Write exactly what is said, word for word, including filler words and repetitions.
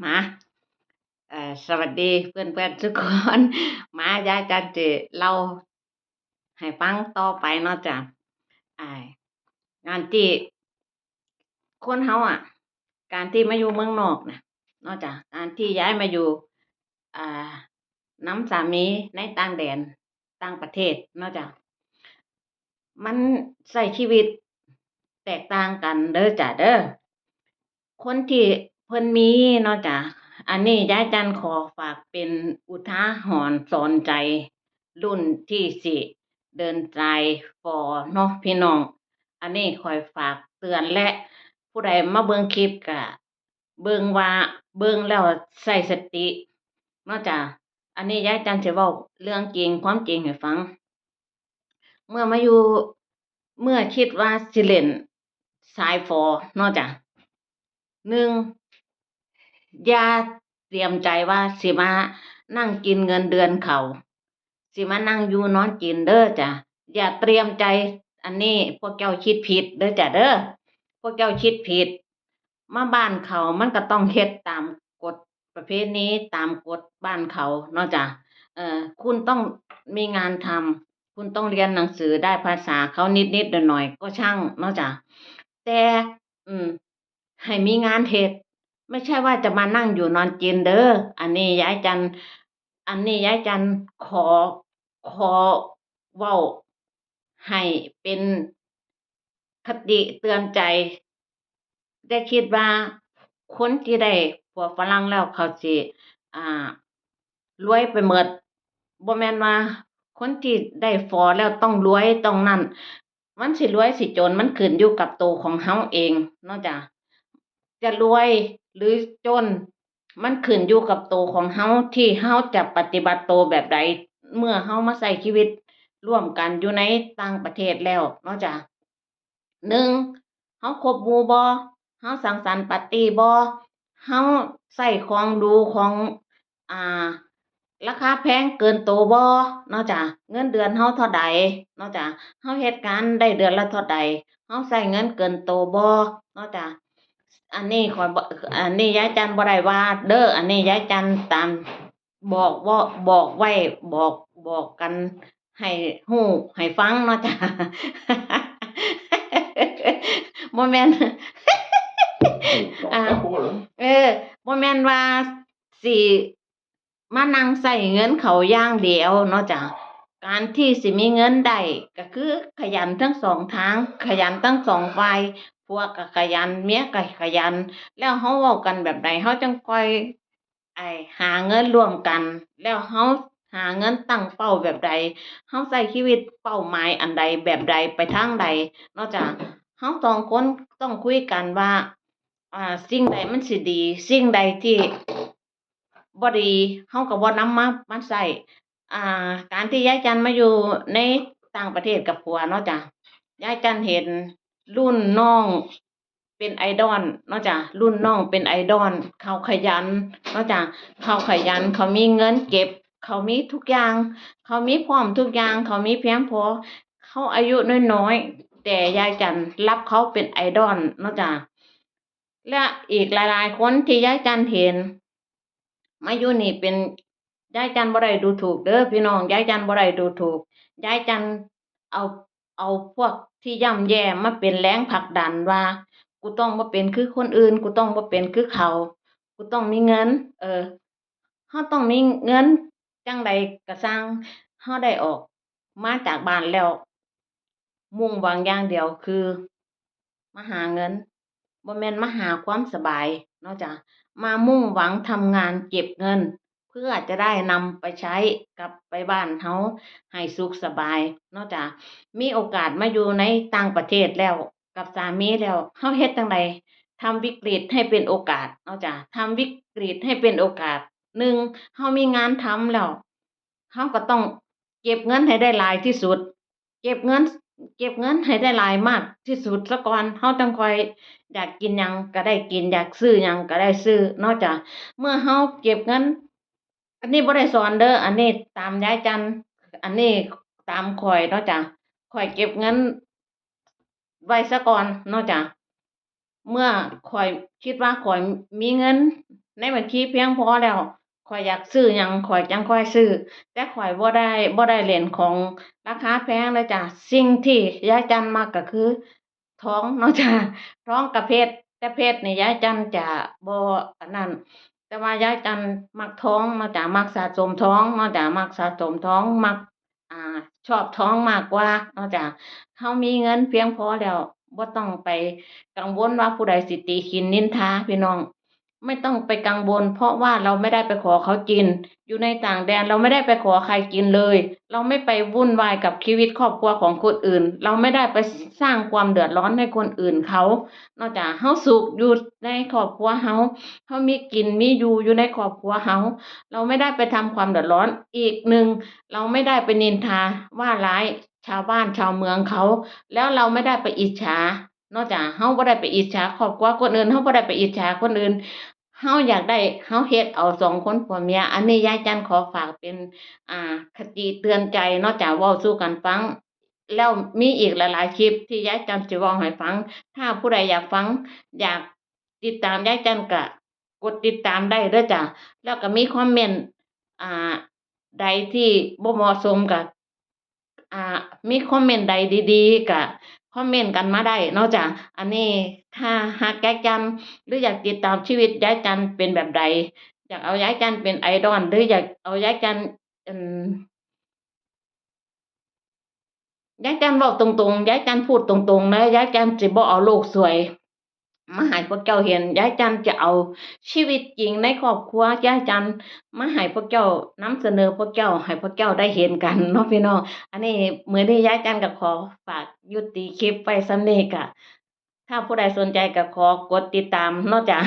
มา เอ่อ สวัสดีเพื่อนๆทุกคน มายายจันจะเล่าให้ฟังต่อไปเนาะจ้ะ อ่า งานที่ คนเฮาอะ การที่มาอยู่เมืองนอกน่ะ เนาะจ้ะ การที่ย้ายมาอยู่ อ่า นำสามีในต่างแดน ต่างประเทศเนาะจ้ะ มันใช้ชีวิตแตกต่างกันเด้อจ้ะเด้อ คนที่เพิ่นมีเนาะจ้ะ อันนี้ยายจันขอฝากเป็นอุทาหรณ์สอนใจ รุ่นที่สิเดินสายฝ่อเนาะพี่น้อง อันนี้ข้อยฝากเตือน และผู้ใดมาเบิ่งคลิปก็เบิ่งว่า เบิ่งแล้วใช้สติเนาะจ้ะ อันนี้ยายจันสิเว้าเรื่องจริง ความจริงให้ฟัง เมื่อมาอยู่ เมื่อคิดว่าสิเล่นสายฝ่อเนาะจ้ะ หนึ่ง อย่าเตรียมใจว่าสิมานั่งกินเงินเดือนเขา สิมานั่งอยู่นอนกินเด้อจ้ะ อย่าเตรียมใจ อันนี้พวกเจ้าคิดผิดเด้อจ้ะเด้อ พวกเจ้าคิดผิด มาบ้านเขามันก็ต้องเฮ็ดตามกฎประเพณี ตามกฎบ้านเขาเนาะจ้ะ เอ่อ คุณต้องมีงานทำ คุณต้องเรียนหนังสือ ได้ภาษาเขานิดๆหน่อยๆก็ช่างเนาะจ้ะ แต่ อืม ให้มีงานเฮ็ด ไม่ใช่ว่าจะมานั่งอยู่นอนกินเด้อ อันนี้ยายจัน อันนี้ยายจันขอ ขอเว้าให้เป็นคติเตือนใจ อย่าคิดว่าคนที่ได้ผัวฝรั่งแล้วเขาสิ อ่า รวยไปหมด บ่แม่นว่าคนที่ได้ฝอแล้วต้องรวยต้องนั่น มันสิรวยสิจนมันขึ้นอยู่กับตัวของเฮาเองเนาะจ้ะ จะรวยหรือจน มันขึ้นอยู่กับตัวของเฮา ที่เฮาจะปฏิบัติตัวแบบใด เมื่อเฮามาใช้ชีวิตร่วมกันอยู่ในต่างประเทศแล้วเนาะจ้ะ หนึ่ง เฮาคบหมู่บ่ เฮาสังสรรค์ปาร์ตี้บ่ เฮาใช้ของหรูของ อ่า ราคาแพงเกินตัวบ่เนาะจ้ะ เงินเดือนเฮาเท่าใดเนาะจ้ะ เฮาเฮ็ดงานได้เดือนละเท่าใด เฮาใช้เงินเกินตัวบ่เนาะจ้ะ อันนี้ข้อยบ่ อันนี้ยายจันบ่ได้ว่าเด้อ อันนี้ยายจันตาม บอกว่า บอกไว้ บอก บอกกันให้ฮู้ให้ฟังเนาะจ้ะ บ่แม่น อ่า เออ บ่แม่นว่าสิมานั่งใช้เงินเขาอย่างเดียวเนาะจ้ะ การที่สิมีเงินได้ก็คือขยันทั้งสองทาง ขยันทั้งสองฝ่าย ผัวก็ขยัน เมียก็ขยัน แล้วเฮาเว้ากันแบบใด เฮาจั่งค่อย ไอ้ หาเงินร่วมกัน แล้วเฮาหาเงินตั้งเป้าแบบใด เฮาใช้ชีวิตเป้าหมายอันใดแบบใดไปทางใดเนาะจ้ะ เฮาสองคนต้องคุยกันว่า อ่า สิ่งใดมันสิดี สิ่งใดที่บ่ดี เฮาก็บ่นำมา มาใช้ อ่า การที่ยายจันมาอยู่ในต่างประเทศกับผัวเนาะจ้ะ ยายจันเห็นรุ่นน้องเป็นไอดอลเนาะจ้ะ รุ่นน้องเป็นไอดอล เขาขยันเนาะจ้ะ เขาขยัน เขามีเงินเก็บ เขามีทุกอย่าง เขามีพร้อมทุกอย่าง เขามีเพียงพอ เขาอายุน้อยๆ แต่ยายจันรับเขาเป็นไอดอลเนาะจ้ะ และอีกหลายๆคนที่ยายจันเห็น มาอยู่นี่เป็น ยายจันบ่ได้ดูถูกเด้อพี่น้อง ยายจันบ่ได้ดูถูก ยายจันเอา เอาพวกที่ย่ำแย่มาเป็นแรงผลักดันว่า กูต้องบ่เป็นคือคนอื่น กูต้องบ่เป็นคือเขา กูต้องมีเงิน เออ เฮาต้องมีเงินจั่งใดก็ซ่าง เฮาได้ออกมาจากบ้านแล้ว มุ่งหวังอย่างเดียวคือ มาหาเงิน บ่แม่นมาหาความสบายเนาะจ้ะ มามุ่งหวังทำงานเก็บเงิน เพื่อจะได้นำไปใช้กลับไปบ้านเฮาให้สุขสบายเนาะจ้ะ มีโอกาสมาอยู่ในต่างประเทศแล้ว กับสามีแล้ว เฮาเฮ็ดจั่งใด ทำวิกฤตให้เป็นโอกาสเนาะจ้ะ ทำวิกฤตให้เป็นโอกาส หนึ่ง เฮามีงานทำแล้ว เฮาก็ต้องเก็บเงินให้ได้หลายที่สุด เก็บเงิน เก็บเงินให้ได้หลายมากที่สุดซะก่อน เฮาจั่งค่อยอยากกินหยังก็ได้กิน อยากซื้อหยังก็ได้ซื้อเนาะจ้ะ เมื่อเฮาเก็บเงิน อันนี้บ่ได้สอนเด้อ อันนี้ตามยายจัน อันนี้ตามข้อยเนาะจ้ะ ข้อยเก็บเงินไว้ซะก่อนเนาะจ้ะ เมื่อข้อยคิดว่าข้อยมีเงิน ในบัญชีเพียงพอแล้ว ข้อยอยากซื้อหยังข้อยจั่งค่อยซื้อ แต่ข้อยบ่ได้ บ่ได้เล่นของราคาแพงเด้อจ้า สิ่งที่ยายจันมักก็คือทองเนาะจ้า ทองกับเพชร แต่เพชรนี่ยายจันจะบ่อันนั้น แต่ว่ายายจันมักทองเนาะจ้า มักสะสมทองเนาะจ้า มักสะสมทอง มัก อ่า ชอบทองมากกว่าเนาะจ้า เฮามีเงินเพียงพอแล้ว บ่ต้องไปกังวลว่าผู้ใดสิติขินนินทาพี่น้อง ไม่ต้องไปกังวล เพราะว่าเราไม่ได้ไปขอเขากิน อยู่ในต่างแดนเราไม่ได้ไปขอใครกินเลย เราไม่ไปวุ่นวายกับชีวิตครอบครัวของคนอื่น เราไม่ได้ไปสร้างความเดือดร้อนให้คนอื่นเขา เนาะจ้า เฮาสุขอยู่ในครอบครัวเฮา เฮามีกินมีอยู่อยู่ในครอบครัวเฮา เราไม่ได้ไปทำความเดือดร้อน อีกหนึ่ง เราไม่ได้ไปนินทาว่าร้ายชาวบ้านชาวเมืองเขา แล้วเราไม่ได้ไปอิจฉาเนาะจ้า เฮาบ่ได้ไปอิจฉาครอบครัวคนอื่น เฮาบ่ได้ไปอิจฉาคนอื่น เฮาอยากได้ เฮาเฮ็ดเอาสองคนผัวเมีย อันนี้ยายจันขอฝากเป็น อ่า คติเตือนใจเนาะจ้า เว้าสู่กันฟัง แล้วมีอีกหลายๆคลิปที่ยายจันสิเว้าให้ฟัง ถ้าผู้ใดอยากฟัง อยากติดตามยายจันก็กดติดตามได้เด้อจ้า แล้วก็มีคอมเมนต์ อ่า ใดที่บ่เหมาะสมก็ อ่า มีคอมเมนต์ใดดีๆก็คอมเมนต์กันมาได้เนาะจ้า อันนี้ถ้าฮักยายจัน หรืออยากติดตามชีวิตยายจันเป็นแบบใด อยากเอายายจันเป็นไอดอล หรืออยากเอายายจัน อืม ยายจันเว้าตรงๆ ยายจันพูดตรงๆ นะ ยายจันสิบ่เอาโลกสวยมาให้พวกเจ้าเห็น ยายจันจะเอาชีวิตจริงในครอบครัวยายจันมาให้พวกเจ้านำเสนอพวกเจ้า ให้พวกเจ้าได้เห็นกันเนาะพี่น้อง อันนี้มื้อนี้ยายจันก็ขอฝากยุติคลิปไว้ส่ำนี้ ก็ถ้าผู้ใดสนใจก็ขอกดติดตามเนาะจ้า